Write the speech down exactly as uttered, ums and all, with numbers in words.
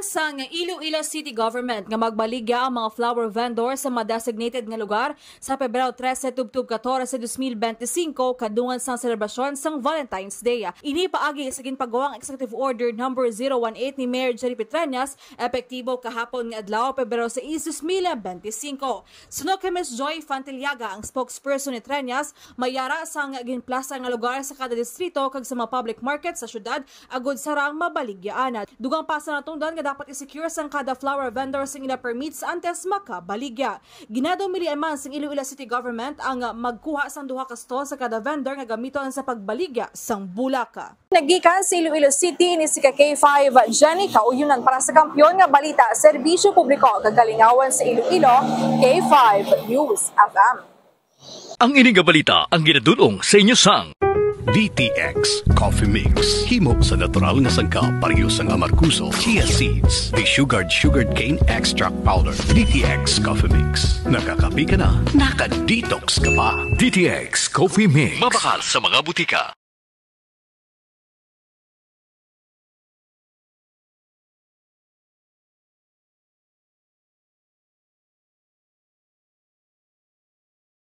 Sang Iloilo City Government nga magbaligya ang mga flower vendor sa mga designated nga lugar sa Pebrero trese tubtob katorse, dos mil benti singko, kadungan sang selebrasyon sang Valentine's Day. Ini paagi sa ginpagawang Executive Order number zero one eight ni Mayor Jerry Petreñas, epektibo kahapon nga adlaw, Pebrero sais, dos mil benti singko. Suno kay Miss Joy Fantillaga, ang spokesperson ni Treñas, may yara sang ginplasa nga lugar sa kada distrito kag sa mga public market sa syudad agud sarang mabaligyaan. Dugang pa sa natungdan nga dapat i-secure sang kada flower vendor sang ila permits antes makabaligya. Ginadumilian man sang Iloilo City Government ang magkuha sang duha ka stall sa kada vendor nga gamiton sa pagbaligya sang bulak. Naggikan sa Iloilo City, ini si ka K five Jenny Kauyunan para sa Kampiyon nga Balita, Serbisyo Publiko kag Kalingawan sa Iloilo, K five News F M. Ang ini nga balita ang ginadul-ong sa inyo sang D T X Coffee Mix. Himo sa natural nga sangkap, pareho sang amargoso, chia seeds, desugared sugarcane extract powder. D T X Coffee Mix. Nakakape ka na, naka-detox ka pa. D T X Coffee Mix. Mabakal sa mga butika.